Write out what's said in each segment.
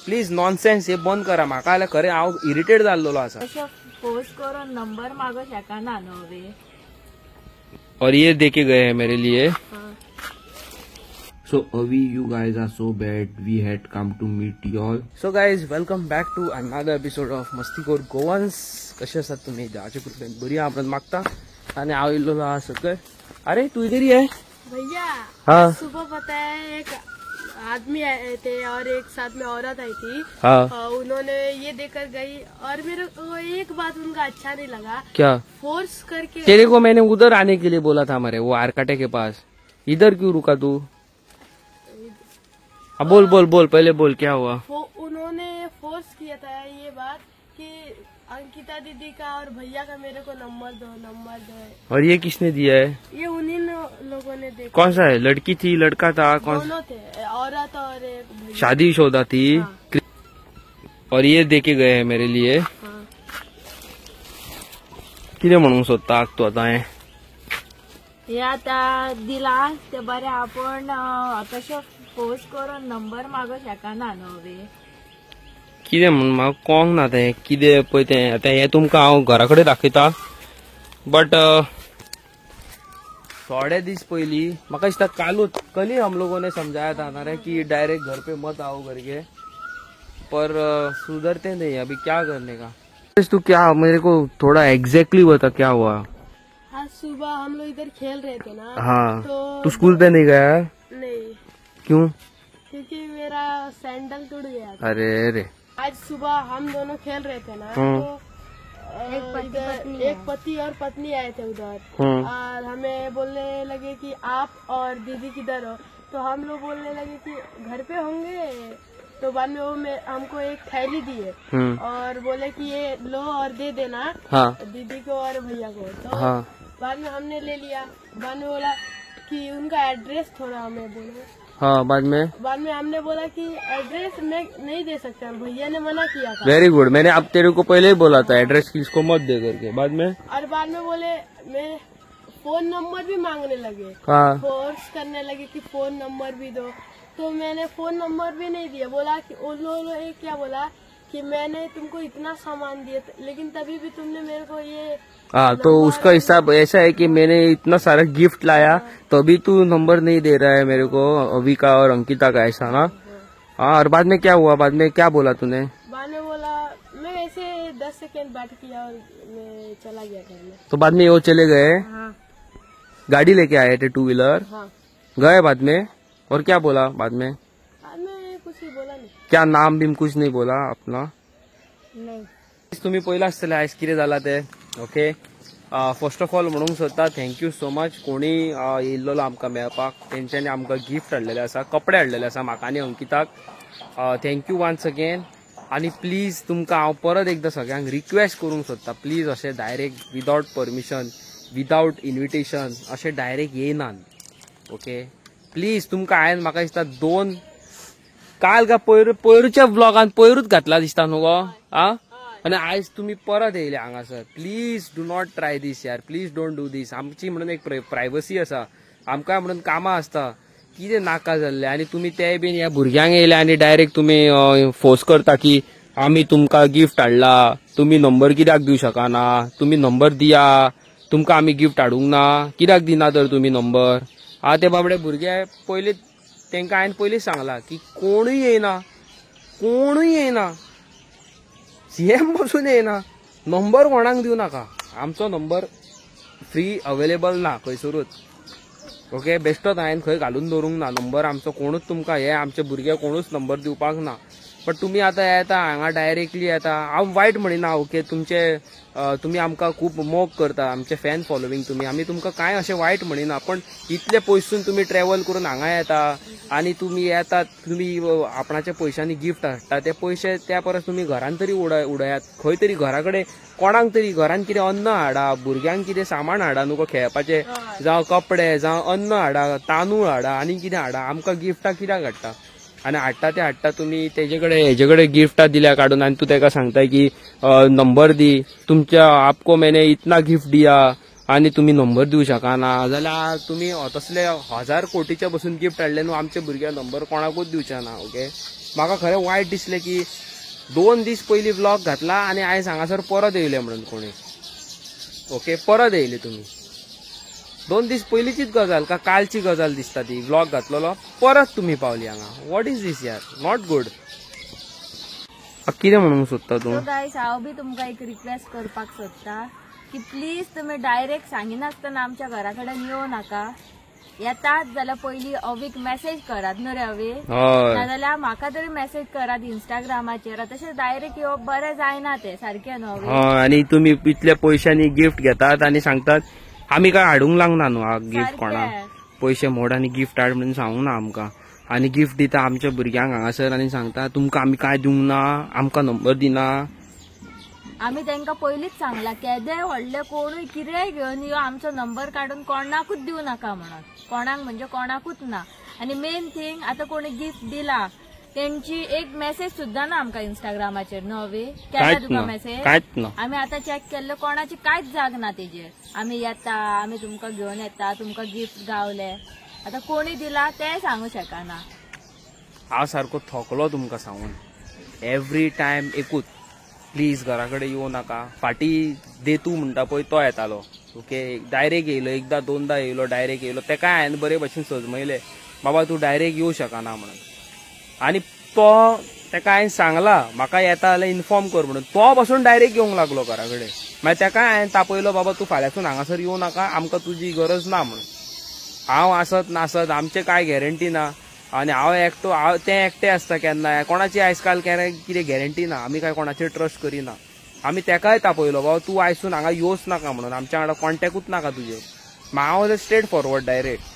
Please nonsense हे बंद करा. म्हाका जाल्यार खरें हांव इरिटेट जाल्लेलो आसा. फोर्स करून नंबर मागो शकना न्हू. और ये देके गए हैं मेरे लिए. So Avi, you guys are so bad. We had come to meet y'all. So guys, welcome back to another episode of Mastikor Goans. कसे आसात तुम्ही? देवाचे कृपेन बरी आहा म्हणून मागता. आणि हांव इल्लो आहा सकयल. अरे तू इधर ही है भैया? हाँ. सुबह पता है एक आदमी आए थे और एक साथ में औरत आई थी. हाँ. उन्होंने ये देकर गई और मेरे को एक बात उनका अच्छा नहीं लगा. क्या? फोर्स करके. तेरे को मैंने उधर आने के लिए बोला था हमारे वो आरकाटे के पास, इधर क्यों रुका तू? अब बोल बोल बोल, पहले बोल क्या हुआ. उन्होंने फोर्स किया था ये बात कि अंकिता दीदी का और भैया का मेरे को नंबर दो, नंबर दो. और ये किसने दिया है? ये उन्हीं लोगों ने देखा. कौन सा है? लड़की थी लड़का था? कौन? दोनों थे, औरत और एक भैया. शादीशुदा थी. हाँ. और ये देके गए हैं मेरे लिए. हाँ. कितें म्हणूंक सोदता तू आतां? हे आतां दिला ते बरें, आपण तशें फोर्स करून नंबर मागो शकना न्हू. कितें म्हणून म्हाका कळोंक ना तें कितें पळय तें. आतां हें तुमकां हांव घरा कडेन दाखयता. बट थोडे दीस पयलीं म्हाका दिसता कालूच कल हम लोगों ने समझाया था ना रे कि डायरेक्ट घर पे मत आओ करके, पर सुधरते नहीं. अभी क्या करने का? तू क्या मेरे को थोड़ा एग्जैक्टली बता क्या हुआ? आज सुबह हम लोग इधर खेल रहे थे ना. हाँ. तो तू स्कूल पे नहीं गया? नहीं. क्यों? क्योंकि मेरा सैंडल टूट गया था. अरे रे. आज सुबह हम दोनों खेल रहे थे ना, तो एक पति और पत्नी आए थे उधर और हमें बोलने लगे कि आप और दीदी किधर हो, तो हम लोग बोलने लगे कि घर पे होंगे. तो बाद में वो हमको एक थैली दिए और बोले कि ये लो और दे देना. हाँ. दीदी को और भैया को. तो हाँ. बाद में हमने ले लिया. बाद में बोला कि उनका एड्रेस थोड़ा हमें बोलो. हाँ. बाद में हमने बोला कि एड्रेस मैं नहीं दे सकता, भैया ने मना किया था. वेरी गुड, मैंने अब तेरे को पहले ही बोला था एड्रेस किसको मत दे करके. बाद में और बाद में बोले, मैं फोन नंबर भी मांगने लगे. हाँ. फोर्स करने लगे कि फोन नंबर भी दो, तो मैंने फोन नंबर भी नहीं दिया. बोला कि उन लोगों ने क्या बोला कि मैंने तुमको इतना सामान दिया लेकिन तभी भी तुमने मेरे को ये. हाँ, तो उसका हिसाब ऐसा है कि मैंने इतना सारा गिफ्ट लाया तभी तू नंबर नहीं दे रहा है मेरे को, अभी का और अंकिता का, ऐसा ना. हाँ. और बाद में क्या हुआ? बाद में क्या बोला तूने? बाद में बोला मैं ऐसे 10 सेकेंड बात किया और मैं चला गया घर में. तो बाद में वो चले गए. हाँ. गाड़ी लेके आए थे, टू व्हीलर. हाँ. गए बाद में. और क्या बोला बाद में? बाद में कुछ ही बोला नहीं. क्या नाम भी कुछ नहीं बोला अपना? नहीं. तुम्ही पयला आसतले आयज कितें जाला ते. ओके, फर्स्ट ऑफ ऑल म्हणूंक सोदता thank you so much. कोणी येयल्लो आमकां मेळपाक, तेंच्यांनी आमकां गिफ्ट हाडलेले आसा, कपडे हाडलेले आसा म्हाका आनी अंकिताक. Thank you once again. आनी प्लीज तुमकां हांव परत एकदां सगळ्यांक रिक्वेस्ट करूंक सोदता, प्लीज अशें direct without permission, without invitation अशें डायरेक्ट येयनात. ओके, प्लीज तुमकां हांवें म्हाका दिसता दोन काल का पयरूच्या व्लॉगान पयरूच घातला दिसता न्हू गो. आ, आनी आयज तुमी परत येयले हांगासर. Please do not try this यार, प्लीज don't do these. आमची म्हणून एक प्रायवसी आसा, आमकां म्हणून कामां आसता, कितें नाका जाल्लें. आनी तुमी ते बीन ह्या भुरग्यांक येयले आनी डायरेक्ट तुमी फोर्स करता की आमी तुमकां गिफ्ट हाडला, तुमी नंबर कित्याक दिवं शकना, तुमी नंबर दिया, तुमकां आमी गिफ्ट हाडूंक ना, कित्याक दिना तर तुमी नंबर. आ, ते बाबडे भुरगे पयलीं तेंकां हांवें पयलींच सांगलां की कोणूय येयना, कोणूय येयना, सीएम बसून येयना, नंबर कोणाक दिवं नाका. आमचो नंबर फ्री अवेलेबल ना खंयसरूच. ओके, बेश्टोच हांवें खंय घालून दवरूंक ना नंबर आमचो. कोणूच तुमकां हे आमचे भुरगे कोणूच नंबर दिवपाक ना. बट तुमी आतां येता हांगा डायरेक्टली येता, हांव वायट म्हणिना. ओके, तुमचे तुमी आमकां खूब मोग करता, आमचे फॅन फॉलोवींग तुमी, आमी तुमकां कांय अशें वायट म्हणिना. पण इतले पयसून तुमी ट्रॅवल करून हांगा येता आनी तुमी येतात, तुमी आपणाच्या पयशांनी गिफ्ट हाडटा, ते पयशे त्या परस तुमी घरान तरी उडयात, खंय तरी घरा कडेन कोणाक तरी घरान कितें अन्न हाडा, भुरग्यांक कितें सामान हाडा न्हू गो खेळपाचें, जावं कपडे, जावं अन्न हाडा, तांदूळ हाडा, आनी कितें हाडा. आमकां गिफ्टां कित्याक हाडटा? आनी हाडटा ते हाडटा तुमी तेजे कडेन हेजे कडेन गिफ्टां दिल्या काडून आनी तूं तेका सांगता की नंबर दी, तुमच्या आपको मैंने इतना गिफ्ट दिया आनी तुमी नंबर दिवं शकना जाल्यार तुमी तसले 1000 कोटीच्या बसून गिफ्ट हाडले न्हू, आमच्या भुरग्यांक नंबर कोणाकूच दिवचे ना. ओके, म्हाका खरें वायट दिसलें की 2 दीस पयलीं व्लॉग घातला आनी आयज हांगासर परत येयले म्हणून कोणी. ओके, परत येयले तुमी. 2 दीस पयलींचीच गजाल का कालची गजाल दिसता ती. व्लॉग घातलेलो परत तुमी पावली हांगा. What is दीस यार, not good. कितें म्हणूंक सोदता तूं? सो गायस, हांव बी तुमकां एक रिक्वेस्ट करपाक सोदता की प्लीज तुमी डायरेक्ट सांगिनासतना आमच्या घरा कडेन येवं नाका. येतात जाल्यार पयलीं अवीक मेसेज करात न्हू रे अवी, नाजाल्यार म्हाका तरी मेसेज करात इंस्टाग्रामाचेर. तशें डायरेक्ट येवप बरें जायना तें सारकें न्हू अवी. आनी तुमी इतल्या पयशांनी गिफ्ट घेतात आनी सांगतात आमी काय हाडूंक लागना न्हू गिफ्ट कोणाक. पयशे मोड आनी गिफ्ट हाड म्हणून सांगूंक ना आमकां. आनी गिफ्ट दिता आमच्या भुरग्यांक हांगासर आनी सांगता तुमकां आमी काय दिवंक ना, आमकां नंबर दिना. आमी तांकां पयलींच सांगला केदे व्हडले कोणूय कितेंय घेवन यो, आमचो नंबर काडून कोणाकूच दिवं नाका म्हणून. कोणाक म्हणजे कोणाकूच ना. आनी मेन थिंग, आतां कोणी गिफ्ट दिला तेंची एक मेसेज सुद्दां ना आमकां इंस्टाग्रामाचेर न्हू अवी. केला तुका मेसेज? कांयच ना. आमी आतां चॅक केल्ले, कोणाची कांयच जाग ना तेजेर. आमी येता, आमी तुमकां घेवन येता, तुमकां गिफ्ट गावले. आतां कोणी दिला तें सांगू शकना. हांव सारको थकलो तुमकां सांगून. एवरी टायम एकूच, प्लीज घरा कडेन येवं नाका. फाटीं देतू म्हणटा पळय तो येतालो. ओके, डायरेक्ट येयलो, एकदां दोनदां येयलो, डायरेक्ट येयलो. तेका हांवें बरे भशेन सजमयलें, बाबा तूं डायरेक्ट येवं शकना म्हणून. आनी तो तेका हांवें सांगला म्हाका येता जाल्यार इन्फॉर्म कर म्हणून. तो पासून डायरेक्ट येवंक लागलो घरा कडेन. मागीर तेका हांवें तापयलो, बाबा तूं फाल्यांसून हांगासर येवं नाका, आमकां तुजी गरज ना म्हणून. हांव आसत नासत आमचें कांय गॅरंटी ना. आनी हांव एकटो, हांव तें एकटें आसता केन्नाय. कोणाची आयज काल केन्ना कितें गॅरंटी ना. आमी कांय कोणाचेर ट्रस्ट करिना. आमी तेकाय तापयलो, बाबा तूं आयसून हांगा येवच नाका म्हणून, आमच्या वांगडा कॉन्टेक्टूच नाका तुजेर. हांव स्ट्रेट फॉरवर्ड डायरेक्ट.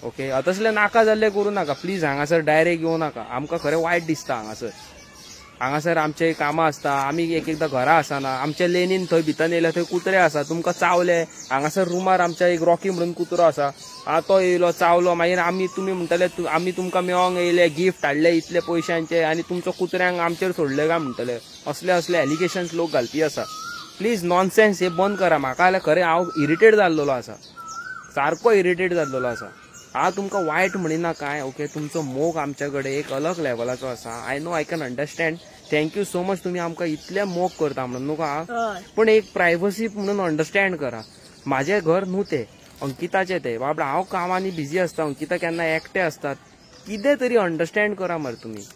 ओके, तसलें नाका जाल्लें करूं नाका प्लीज. हांगासर डायरेक्ट येवं नाका, आमकां खरें वायट दिसता. हांगासर हांगासर आमचे कामां आसता, आमी एक एकदां घरा आसना. आमच्या लेनीन थंय भितर येयले थंय कुत्रे आसा, तुमकां चावले. हांगासर रुमार आमच्या एक रॉकी म्हणून कुत्रो आसा, तो येयलो चावलो. मागीर आमी तुमी म्हणटले आमी तुमकां मेळोंक येयले, गिफ्ट हाडले इतले पयशांचे आनी तुमचो कुत्र्यांक आमचेर सोडले काय म्हणटले. असले असले एलिगेशन्स लोक घालपी आसा. प्लीज नॉनसेन्स हे बंद करा. म्हाका जाल्यार खरें हांव इरिटेट जाल्लेलो आसा, सारको इरिटेट जाल्लेलो आसा. हांव तुमकां वायट म्हणिना कांय. ओके, तुमचो मोग आमच्या कडेन एक अलग लेवलाचो आसा. I know, I can understand. Thank you so much, तुमी आमकां इतले मोग करता म्हणून न्हू का. पूण एक प्रायवसी म्हणून अंडरस्टँड करा. म्हाजें घर न्हू तें, अंकिताचें तें. बाबा हांव कामांनी बिजी आसता, अंकिता केन्ना एकटें आसतात. कितें तरी अंडरस्टँड करा मरे तुमी.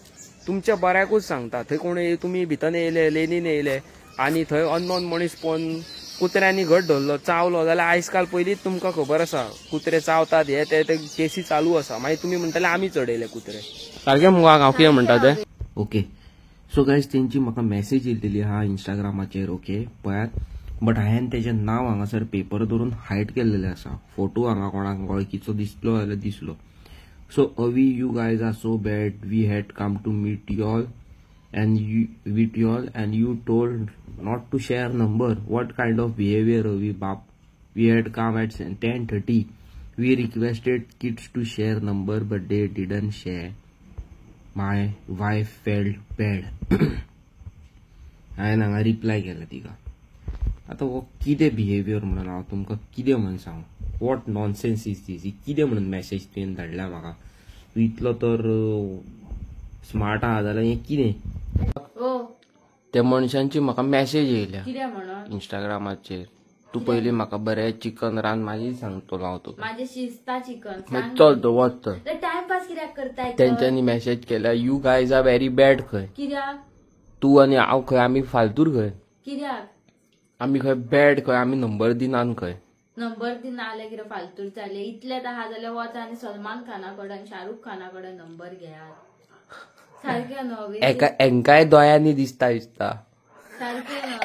तुमच्या बऱ्याकूच सांगता. थंय कोण तुमी भितर येयले, लेनीन येयले आनी थंय अननोन मनीस पळोवन कुत्र्यांनी घट धरलो, चावलो जाल्यार आयज काल पयलींच तुमकां खबर आसा कुत्रे चावतात, हे ते केसी चालू आसा. मागीर तुमी म्हणटले आमी चडयले कुत्रे. सारकें मुगो हांव कितें म्हणटा तें. ओके, सो गायज, तेंची म्हाका मॅसेज येयलेली आहा इंस्टाग्रामाचेर. ओके, पळयात, बट हांवें तेजें नांव हांगासर पेपर दवरून हायड केल्लेलें आसा. फोटो हांगा कोणाक वळखीचो दिसलो जाल्यार दिसलो. So Avi, you guys are so bad. We had come to meet y'all and you with y'all and you told not to share number. What kind of behavior, Avi Bap? We had come at 10:30. We requested kids to share number but they didn't share. My wife felt bad. हांवें हांगा reply केला तिका. आतां हो कितें behaviour म्हणून हांव तुमकां कितें म्हणून सांगू. What nonsense is दीस. ही कितें म्हणून मॅसेज तुवें धाडल्या म्हाका. तूं इतलो तर स्मार्ट आहा जाल्यार हें कितें. त्या मनशांची म्हाका मॅसेज येयल्या इंस्टाग्रामाचेर. तूं पयलीं म्हाका बरें चिकन रांद, मागीर सांगतलो हांव तुका. म्हाजें शिजता चिकन. चल तो वच तर. टायमपास कित्याक करता. तेंच्यांनी मॅसेज केल्या, you guys are very bad खंय. कित्याक? तूं आनी हांव खंय आमी फालतूर खंय. कित्याक आमी खंय बॅड खंय, आमी नंबर दिनान खंय. नंबर दिना जाल्यार कितें फालतूर जालें. इतलें आहा जाल्यार वच आनी सलमान खाना कडेन, शाहरुख खाना कडेन नंबर घेयात. सारकें न्हू. एकाय दोळ्यांनी दिसता दिसता. सारकें न्हू.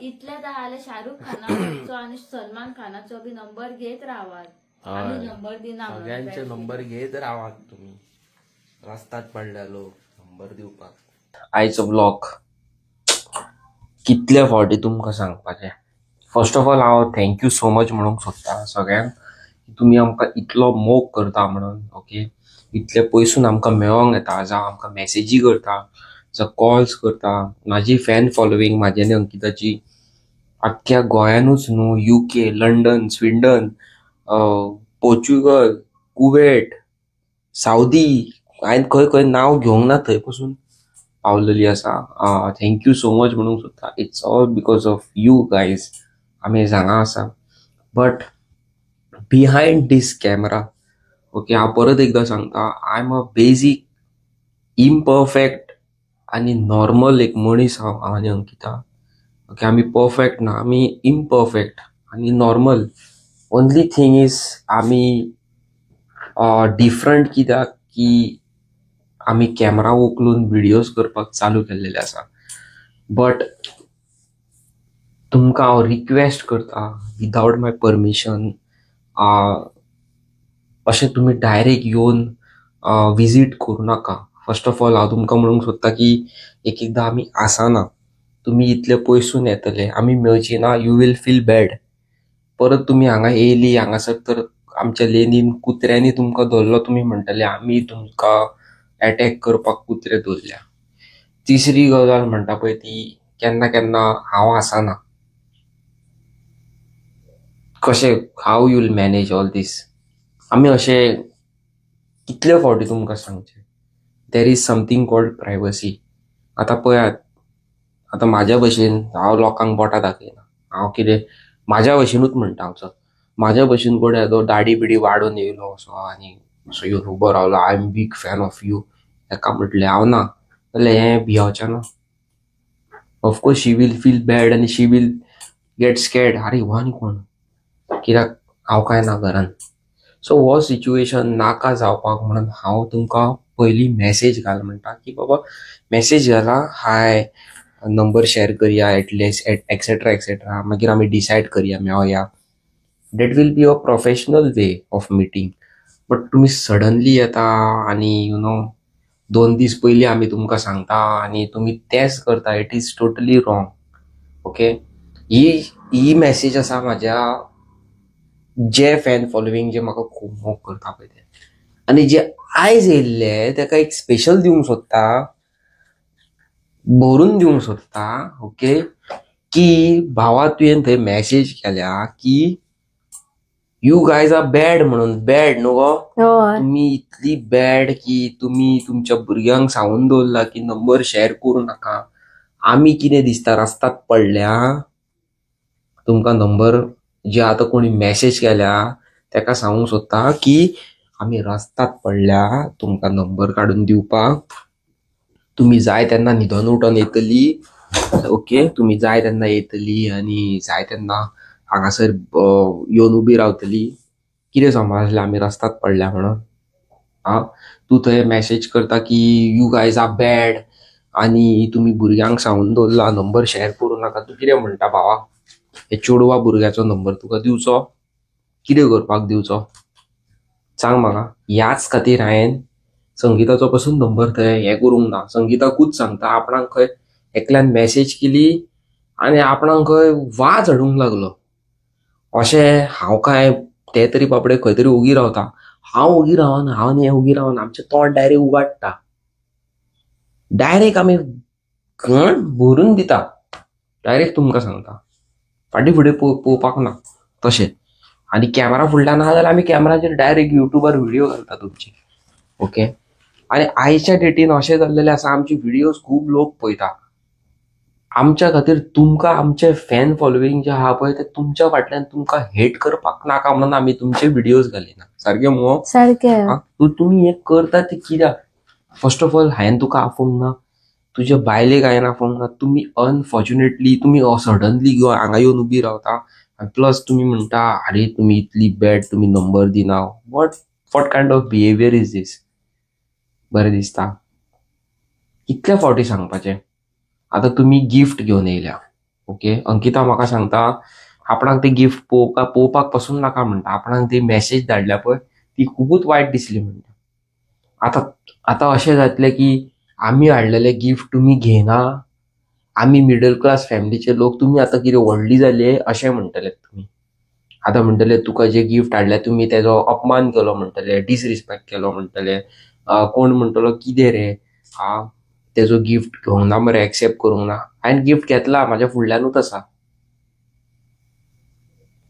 इतलें आहा जाल्यार शाहरुख खानाचो आनी सलमान खानाचो बी नंबर घेत रावात. आमी नंबर दिना. सगळ्यांचे नंबर घेत रावात तुमी. रस्त्यात पडल्या लोक नंबर दिवपाक. आयचो ब्लॉग कितले फावटी तुमकां सांगपाचें. फर्स्ट ऑफ ऑल हांव thank you so much म्हणूंक सोदता सगळ्यांक, तुमी आमकां इतलो मोग करता म्हणून. ओके, इतले पयसून आमकां मेळोंक येता, जावं आमकां मॅसेजी करता, जावं कॉल्स करता. म्हाजी फॅन फॉलोवींग म्हाजी आनी अंकिताची आख्ख्या गोंयानूच न्हू, UK, London, Sweden, Portugal, Kuwait, Saudi, हांवें खंय खंय नांव घेवंक ना थंय पसून पावलेली आसा. Thank you so much म्हणूंक सोदता. It's all because of you guys आमी हांगा आसा. But behind this camera, okay, हांव परत एकदां सांगता, I am a basic imperfect आनी नॉर्मल एक मनीस हांव आनी अंकिता. ओके, आमी परफेक्ट ना, आमी इम्परफेक्ट आनी नॉर्मल. ओन्ली थिंग is आमी डिफरंट कित्याक की आमी कॅमरा उखलून व्हिडियोज करपाक चालू केल्लेले आसा. बट तुमकां हांव रिक्वेस्ट करता, विदावट माय परमिशन अशें तुमी डायरेक्ट येवन विजीट करूं नाका. फर्स्ट ऑफ ऑल हांव तुमकां म्हणूंक सोदता की एक एकदां आमी आसना, तुमी इतले पयसून येतले, आमी मेळची ना, you will feel bad. परत तुमी हांगा येयली हांगासर तर आमच्या लेनीन कुत्र्यांनी तुमकां धरलो, तुमी म्हणटले आमी तुमकां एटॅक करपाक कुत्रे दवरल्या. तिसरी गजाल म्हणटा पळय ती केन्ना केन्ना हांव आसना, कशें how you will manage all this. आमी अशें कितले फावटी तुमकां सांगचें, there is something called privacy. आतां पळयात, आतां म्हाज्या भशेन हांव लोकांक बोटां दाखयना, हांव कितें म्हाज्या भशेनूच म्हणटा हांव चल, म्हाज्या भशेन कोण येदो दाडी बिडी वाडोवन येयलो असो आनी असो येवन उबो रावलो, I am big fan of you, हेका म्हटलें हांव ना जाल्यार हें भियोवचें ना. Of course she will feel bad आनी शी will get scared, आरे हो आनी कोण, कित्याक हांव कांय ना घरान. सो हो सिच्युएशन नाका जावपाक म्हणून हांव तुमकां पयलीं मॅसेज घाल म्हणटा की बाबा मॅसेज घाला, हाय नंबर शेअर करया एटलिस्ट एटसेट्रा एटसेट्रा, मागीर आमी डिसायड करया मेळया. That will be a professional way of meeting. But तुमी सडनली येता आनी you know 2 दीस पयलीं आमी तुमकां सांगता आनी तुमी तेंच करता, it is totally wrong. Okay, he message आसा म्हाज्या जे फॅन फॉलोवींग जे म्हाका खूब मोग करता पळय ते, आनी जे आयज येयल्ले ताका एक स्पेशल दिवंक सोदता, भरून दिवंक सोदता. ओके, की भावा तुवें थंय मॅसेज केल्या की you guys are bad म्हणून, बॅड न्हू गो, तुमी इतली बॅड की तुमी तुमच्या भुरग्यांक सांगून दवरला की नंबर शेअर करूं नाका. आमी कितें दिसता रस्त्यात पडल्या, तुमकां नंबर जे आतां कोणी मॅसेज केल्या ताका सांगूंक सोदता की आमी रस्त्यात पडल्या, तुमकां नंबर काडून दिवपाक, तुमी जाय तेन्ना न्हिदोन उठोन येतली. ओके, तुमी जाय तेन्ना येतली आनी जाय तेन्ना हांगासर येवन उबी रावतली. कितें समजलें आमी रस्त्यात पडल्या म्हणून? आं, तूं थंय मॅसेज करता की you guys are bad आनी तुमी भुरग्यांक सांगून दवरला नंबर शेअर करूं नाका. तूं कितें म्हणटा भावा, हे चेडवा भुरग्याचो नंबर तुका दिवचो, कितें करपाक दिवचो सांग म्हाका. ह्याच खातीर हांवें संगीताचो पसून नंबर थंय हें करूंक ना. संगीताकूच सांगता, आपणाक खंय एकल्यान मॅसेज केली आनी आपणाक खंय वाज हाडूंक लागलो. अशें हांव काय ते तरी बाबडे खंय तरी ओगी रावता, हांव ओगी रावना, हांव न्ही ओगी रावना, आमचें तोंड डायरेक्ट उगाडटा, डायरेक्ट आमी घण भरून दिता, डायरेक्ट तुमकां सांगता, फाटीं फुडें पळोवपाक ना तशें. आनी कॅमेरा फुडल्यान आहा जाल्यार आमी कॅमेराचेर डायरेक्ट युट्यूबार व्हिडियो घालता तुमची. ओके, आनी आयच्या डेटीन अशें जाल्लेलें आसा, आमची व्हिडियोज खूब लोक पळयता. आमच्या खातीर तुमकां आमचे फॅन फॉलोवींग जे आहा पळय ते तुमच्या फाटल्यान तुमकां हेट करपाक नाका म्हणून आमी तुमचे व्हिडियोज घालिना. सारकें मुगो? सारकें. तुमी हें करता तें कित्याक? फर्स्ट ऑफ ऑल हांवें तुका आफोवंक ना, तुज्या बायलेक हांवें आफोवंक ना, तुमी अनफॉर्च्युनेटली तुमी सडनली हांगा येवन उबी रावता आनी प्लस तुमी म्हणटा अरे तुमी इतली बॅड, तुमी नंबर दिना. What kind of behaviour is this? बरें दिसता? कितले फावटी सांगपाचें? आतां तुमी गिफ्ट घेवन येयल्या. ओके, अंकिता म्हाका सांगता आपणाक ते गिफ्ट पळोवपाक पसून नाका म्हणटा, आपणाक ती मॅसेज धाडल्या पळय ती खुबूच वायट दिसली म्हणटा. आतां आतां अशें जातलें की आमी हाडलेले गिफ्ट तुमी घेयना, आमी मिडल क्लास फॅमिलीचे लोक, तुमी आतां कितें व्हडली जाली अशें म्हणटले तुमी. आतां म्हणटले तुका जे गिफ्ट हाडले तुमी तेजो अपमान केलो म्हणटले, डिसरिस्पेक्ट केलो म्हणटले, कोण म्हणटलो कितें रे आ तेजो गिफ्ट घेवंक ना मरे, एक्सेप्ट करूंक ना. हांवें गिफ्ट घेतला, म्हाज्या फुडल्यानूच आसा.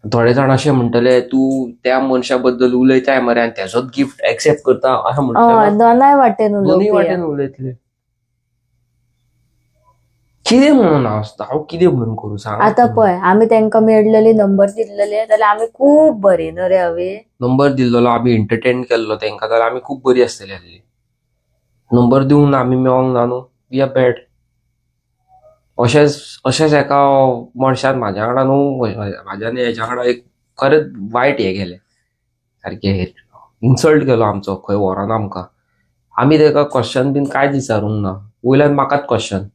थोडे जाण अशें म्हणटले तूं त्या मनशा बद्दल उलयताय मरे आनी तेजोच गिफ्ट एक्सेप्ट करता अशें म्हणटले. दोनाय वाटेन दोनूय वाटेन उलयतले. कितें म्हणून हांव कितें म्हणून करूं सांग. आतां पळय आमी तांकां मेळलेली नंबर दिल्लेले जाल्यार आमी खूब बरी न्हू रे हांवें नंबर दिल्लो आमी एंटरटेन केल्लो तांकां जाल्यार आमी खूब बरी आसतली आसली. नंबर दिवंक ना आमी मेळोंक ना न्हू, we are bad. अशेंच अशेंच एका मनशान म्हाज्या वांगडा न्हू म्हाज्या न्ही हेज्या वांगडा एक खरेंच वायट हें केलें, सारकें इन्सल्ट केलो आमचो, खंय व्हरोना आमकां. आमी ताका क्वेश्चन बीन कांयच विचारूंक ना, वयल्यान म्हाकाच क्वेश्चन.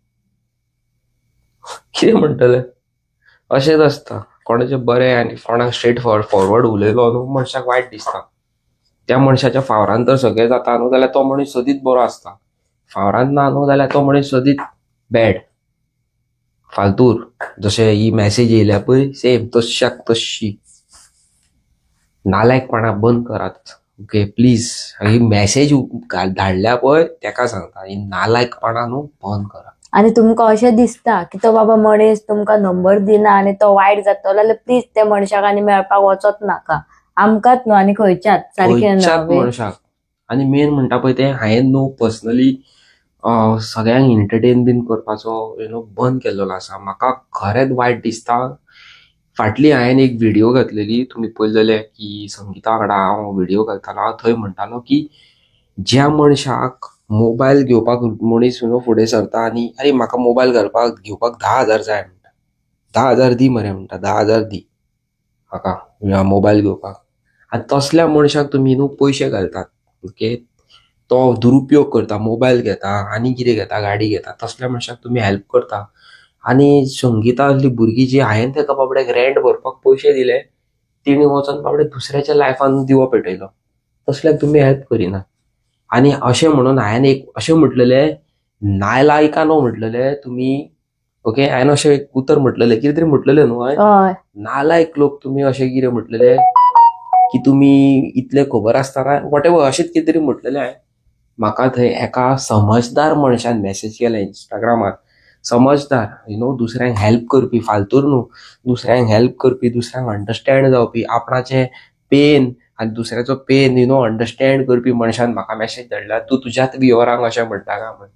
कितें म्हणटले. अशेंच आसता कोणाचें बरें आनी कोणाक स्ट्रेट फॉरवर्ड उलयलो न्हू मनशाक वायट दिसता. त्या मनशाच्या फावरान तर सगळें जाता न्हू जाल्यार तो मनीस सदींच बरो आसता, फावरान ना न्हू जाल्यार तो मनीस सदींच बॅड फालतूर. जशें ही मॅसेज येयल्या पळय सेम तश्याक तश्शी. नालायकपणां बंद करात ओके प्लीज. ही मॅसेज धाडल्या पळय तेका सांगता, ही नालायकपणां न्हू बंद करात. आनी तुमकां अशें दिसता की तो बाबा मनीस तुमकां नंबर दिना आनी तो वायट जातलो जाल्यार प्लीज त्या मनशाक आनी मेळपाक वचत नाका. आमकांच न्हू आनी खंयच्याच सारकें मनशाक. आनी मेन म्हणटा पळय तें हांवें न्हू पर्सनली सगळ्यांक एंटरटेन बीन करपाचो you know बंद केल्लो आसा. म्हाका खरेंच वायट दिसता. फाटली हांवें एक व्हिडियो घातलेली तुमी पळयलेले की संगीता वांगडा हांव व्हिडियो घालतालो, थंय म्हणटालो की ज्या मनशाक मोबायल घेवपाक मनीस you know फुडें सरता आनी अरे म्हाका मोबायल घालपाक घेवपाक 10,000 जाय म्हणटा, 10,000 दी मरे म्हणटा, 10,000 दी म्हाका मोबायल घेवपाक. आनी तसल्या मनशाक तुमी न्हू पयशे घालतात ओके, तो दुरुपयोग करता, मोबायल घेता आनी कितें घेता, गाडी घेता, तसल्या मनशाक तुमी हेल्प करता. आनी संगीता असली भुरगीं जी हांवें ताका बाबड्याक रेंट भरपाक पयशे दिले, तिणें वचोन बाबडे दुसऱ्याच्या लायफान दिवो पेटयलो, तसल्याक तुमी हेल्प करिना. आनी अशें म्हणून हांवें एक अशें म्हटलेलें नालायकानो म्हटलेलें तुमी ओके. हांवें अशें एक उतर म्हटलेलें कितें तरी म्हटलेलें न्हू हांवें, नालायक लोक तुमी अशें कितें म्हटलेलें की तुमी इतलें खबर आसतना what ever अशेंच कितें तरी म्हटलेलें हांवें. म्हाका थंय एका समजदार मनशान मॅसेज केला इंस्टाग्रामार, समजदार you know दुसऱ्यांक हेल्प करपी, फालतूर न्हू, दुसऱ्यांक हेल्प करपी, दुसऱ्यांक अंडरस्टँड जावपी, आपणाचें पेन आनी दुसऱ्याचो पेन you know understand करपी मनशान म्हाका मॅसेज धाडला, तूं तुज्याच व्युअरांक अशें म्हणटा काय म्हण.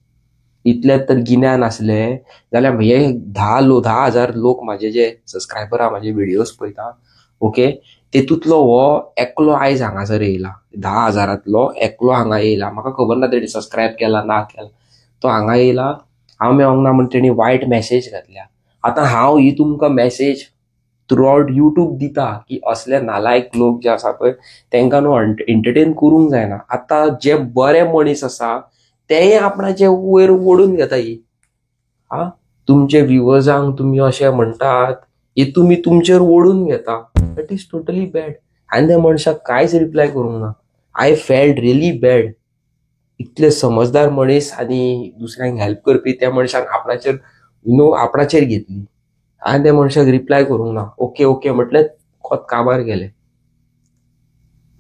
इतलें तर गिन्यान आसलें जाल्यार हे 10,000 लोक म्हाजे जे सबस्क्रायबर आहा म्हाजे व्हिडियोज पळयता ओके, तेतूंतलो हो एकलो आयज हांगासर येयला, 10,000तलो एकलो हांगा येयला. म्हाका खबर ना तेणी सबस्क्रायब केला ना केला, तो हांगा येयला, हांव मेळोंक ना म्हण तेणी वायट मॅसेज घातल्या. आतां हांव ही तुमकां मॅसेज थ्रू आवट युट्यूब दिता की असले नालायक लोक जे आसा पळय तांकां न्हू एंटरटेन करूंक जायना. आतां जे बरे मनीस आसा तेय आपणाचे वयर ओडून घेता ही. आ तुमचे व्युवर्सांक तुमी अशें म्हणटात हे तुमी तुमचेर ओडून घेता, that is totally bad. आनी त्या मनशाक कांयच रिप्लाय करूंक ना. I felt really bad. इतले समजदार मनीस आनी दुसऱ्यांक हेल्प करपी त्या मनशान आपणाचेर you know आपणाचेर घेतली. हांवें त्या मनशाक रिप्लाय करूंक ना, ओके ओके म्हटलें, कोत काबार गेलें.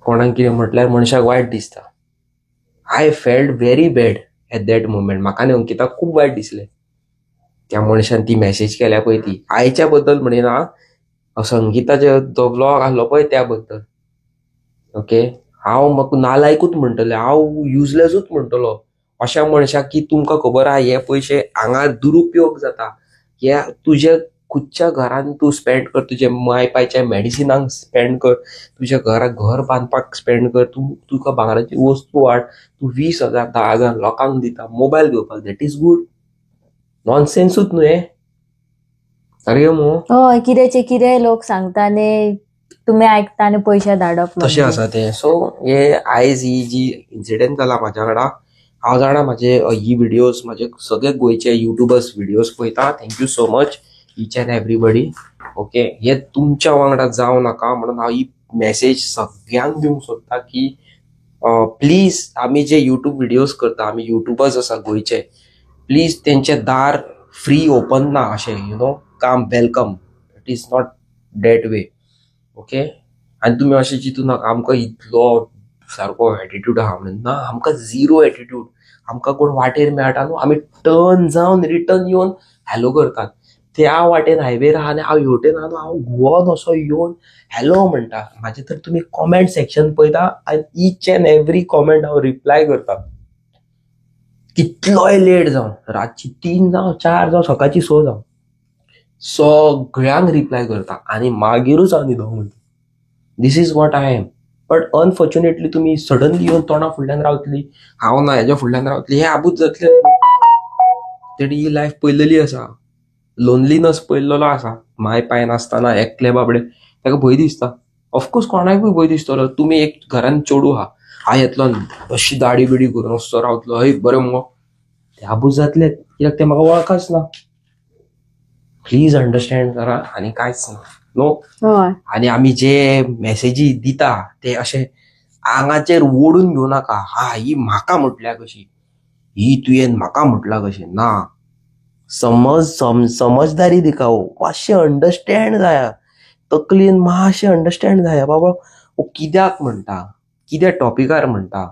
कोणाक कितें म्हटल्यार मनशाक वायट दिसता. I felt very bad at that moment. म्हाका न्ही अंकिताक खूब वायट दिसलें त्या मनशान ती मॅसेज केल्या पळय ती. आयच्या बद्दल म्हणिना, संगीताचे तो व्लॉग आसलो पळय त्या बद्दल ओके. हांव म्हाका नालायकूच म्हणटलें, हांव युजलेसूच म्हणटलो अशा मनशाक की तुमकां खबर आहा हे पयशे हांगा दुरुपयोग जाता, हे तुजे खुदच्या घरान तूं स्पेंड कर, तुजे माय पायच्या मेडिसिनांक स्पेंड कर, तुज्या घराक घर बांदपाक स्पेंड कर, तूं तुका भांगराची वस्तू हाड, तूं 20,000 10,000 लोकांक दिता मोबायल घेवपाक, that is good. नॉनसेन्सूच न्हू हें सारकें मू. हय, कित्याचें कितेंय लोक सांगता आनी तुमी आयकता आनी पयशे धाडप तशें आसा तें. सो हे आयज ही जी इन्सिडंट जाला म्हाज्या वांगडा, हांव जाणा म्हाजे ही व्हिडियोज म्हाजे सगळे गोंयचे युट्यूबर्स व्हिडियोज पळयता. Thank you so much each and everybody okay. हे तुमच्या वांगडा जावं नाका म्हणून हांव ही मॅसेज सगळ्यांक दिवंक सोदता की प्लीज आमी जे युट्यूब व्हिडियोज करता, आमी युट्यूबर्स आसा गोंयचे, प्लीज तेंचे दार फ्री ओपन ना अशें you know come welcome, it is not that way okay. आनी तुमी अशें चिंतू नाका आमकां इतलो सारको एटिट्यूड आहा म्हणून, ना, आमकां झिरो एटिट्यूड. आमकां कोण वाटेर मेळटा न्हू आमी टर्न जावन रिटर्न येवन हॅलो करतात. त्या वाटेन हायवेर आहा आनी हांव हेवटेन आहा न्हू, हांव घुंवोन असो येवन हॅलो म्हणटा. म्हाजे तर तुमी कॉमेंट सेक्शन पळयता आनी इच एंड एवरी कॉमेंट हांव रिप्लाय करता. कितलोय लेट जावं, रातची 3 जावं, 4 जावं, सकाळची 6 जावं, सगळ्यांक रिप्लाय करता आनी मागीरूच हांव न्हिदोंक वयता. This is what I am. But unfortunately तुमी सडनली येवन तोंडा फुडल्यान रावतली, हांव ना हेज्या फुडल्यान रावतली, हे आबूज जातले. तेणी ही लायफ पळयलेली आसा, लोनलीनस पळयल्लो आसा. माय पाय नासतना एकले बाबडे ताका भंय दिसता. ऑफकोर्स कोणाकूय भंय दिसतलो. तुमी एक घरान चेडूं आहा, हांव येतलो अशी दाडी बिडी करून असो रावतलो, हय बरें मुगो, ते आबूज जातले कित्याक ते म्हाका वळखच ना. प्लीज अंडरस्टँड करा आनी कांयच ना. नो. आनी आमी जे मेसेजी दिता ते अशे आंगाचेर ओडून घेवं नाका. हा ही म्हाका म्हटल्या कशी, ही तुवें म्हाका म्हटला कशी ना. समजदारी दिखाओ, मातशें अंडरस्टँड जाया, तकलेन मातशें अंडरस्टँड जाया. बाबा हो कित्याक म्हणटा, कित्या टॉपिकार म्हणटा,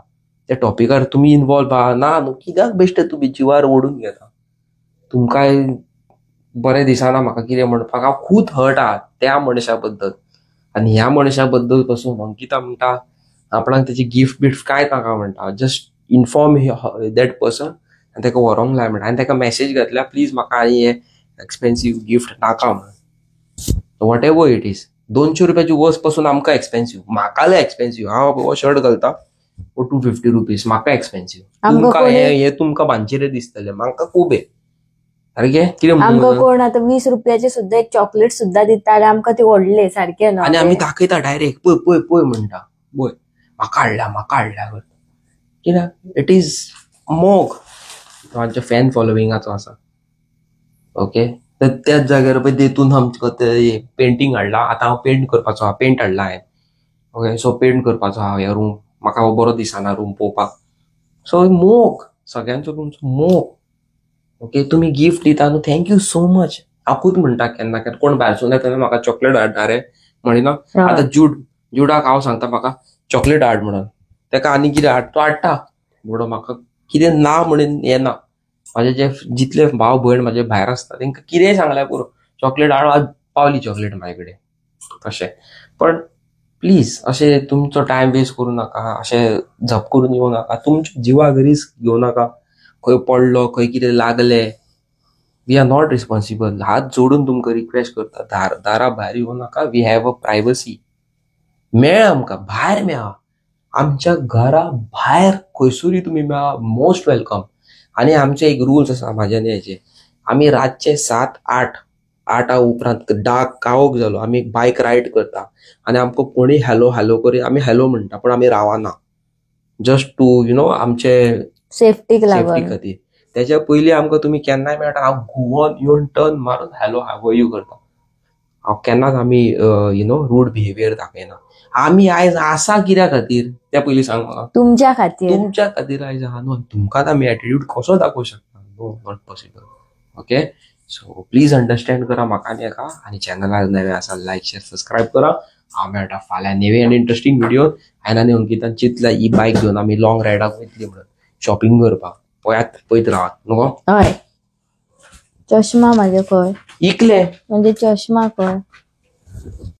त्या टॉपिकार तुमी इनवॉल्व आहा ना न्हू, कित्याक बेश्टे तुमी जिवार ओडून घेता. तुमकांय बरें दिसना म्हाका कितें म्हणपाक. हांव खूब हर्ट आहा त्या मनशा बद्दल आनी ह्या मनशा बद्दल पसून. अंकिता म्हणटा आपणाक तेची गिफ्ट बिफ्ट कांय नाका म्हणटा, जस्ट इन्फॉर्म that person आनी ताका व्हरोंक लाय म्हणटा. आनी ताका मॅसेज घातल्या प्लीज म्हाका आनी हे एक्सपेन्सीव गिफ्ट नाका म्हणून. What ever it is, 200 रुपयाची वस्त पसून आमकां एक्सपेन्सीव, म्हाका लय एक्सपेन्सीव. हांव हो शर्ट घालता हो 250 रुपीज, म्हाका एक्सपेन्सीव. तुमकां हे तुमकां बांचेरे दिसतले, म्हाका खूब हे सारकें कितें. आमकां कोण आतां 20 रुपयाचे सुद्दां एक चॉकलेट सुद्दां दिता आनी आमकां ती व्हडले सारकें न्हू. आनी आमी दाखयता डायरेक्ट, पळय पळय पळय म्हणटा, पळय म्हाका हाडल्या म्हाका हाडल्या करता. कित्याक it is मोग आमच्या फॅन फॉलोविंगाचो आसा. ओके, तर त्याच जाग्यार पळय तेतून आमकां ते पेंटींग हाडला. आतां हांव पेंट करपाचो आहा, पेंट हाडला हांवें. ओके, सो पेंट करपाचो आहा ह्या रूम, म्हाका हो बरो दिसना रूम पळोवपाक. सो मोग सगळ्यांचो तुमचो मोग. ओके, तुमी गिफ्ट दिता न्हू, thank you so much. हांवूच म्हणटा केन्ना केन्ना कोण भायरसून येता तेन्ना म्हाका चॉकलेट हाडटा रे म्हणिना. आतां जुडाक हांव सांगता म्हाका चॉकलेट हाड म्हणून, ताका आनी कितें हाड तो हाडटा. म्हणून म्हाका कितें ना म्हणून येना. म्हाजे जे जितले भाव भयण म्हाजे भायर आसता तेंकां कितेंय सांगल्यार पुरो, चॉकलेट हाड, आज पावली चॉकलेट म्हाजे कडेन तशें. पण प्लीज अशें तुमचो टायम वेस्ट करूं नाका, अशें झप करून येवं नाका, तुमच्या जिवाक रिस्क घेवं नाका. खंय पडलो खंय कितें लागलें, we are not responsible. हात जोडून तुमकां रिक्वेस्ट करता, दारा भायर येवं नाका. We have a privacy. मेळ आमकां भायर मेळा, आमच्या घरा भायर खंयसरूय तुमी मेळा, मोस्ट welcome. आनी आमचे एक रुल्स आसा म्हाज्या आनी हेजे, आमी रातचे 7-8 आठा उपरांत डार्क काळोख जालो आमी बायक रायड करता आनी आमकां कोणी हॅलो हॅलो करी आमी हॅलो म्हणटा, पूण आमी रावना, जस्ट टू you know आमचे सेफ्टीक लागून खातीर. त्याच्या पयलीं आमकां तुमी केन्नाय मेळटा, हांव घुंवोन येवन टर्न मारून हॅलो हाव you करता. हांव केन्नाच आमी you know rude behaviour दाखयना. आमी आयज आसा कित्या खातीर त्या पयलीं सांग म्हाका, तुमच्या खातीर, तुमच्या खातीर आयज आहा न्हू. तुमकांच आमी एटिट्यूड कसो दाखोवंक शकता? No, not possible. Okay, so please understand करा म्हाका आनी हेका. आनी चॅनलार नवे आसा लायक शेर सबस्क्रायब करा. हांव मेळटा फाल्यां नवे आनी इंट्रस्टींग व्हिडियो. हांवें आनी अंकितान चिंतला ही बायक घेवन आमी लॉंग रायडाक वयतली म्हणून शॉपिंग करपाक. पळयात, पळयत रावात न्हू. हय, चश्मा म्हाजे खंय इकले म्हणजे चश्मा खंय.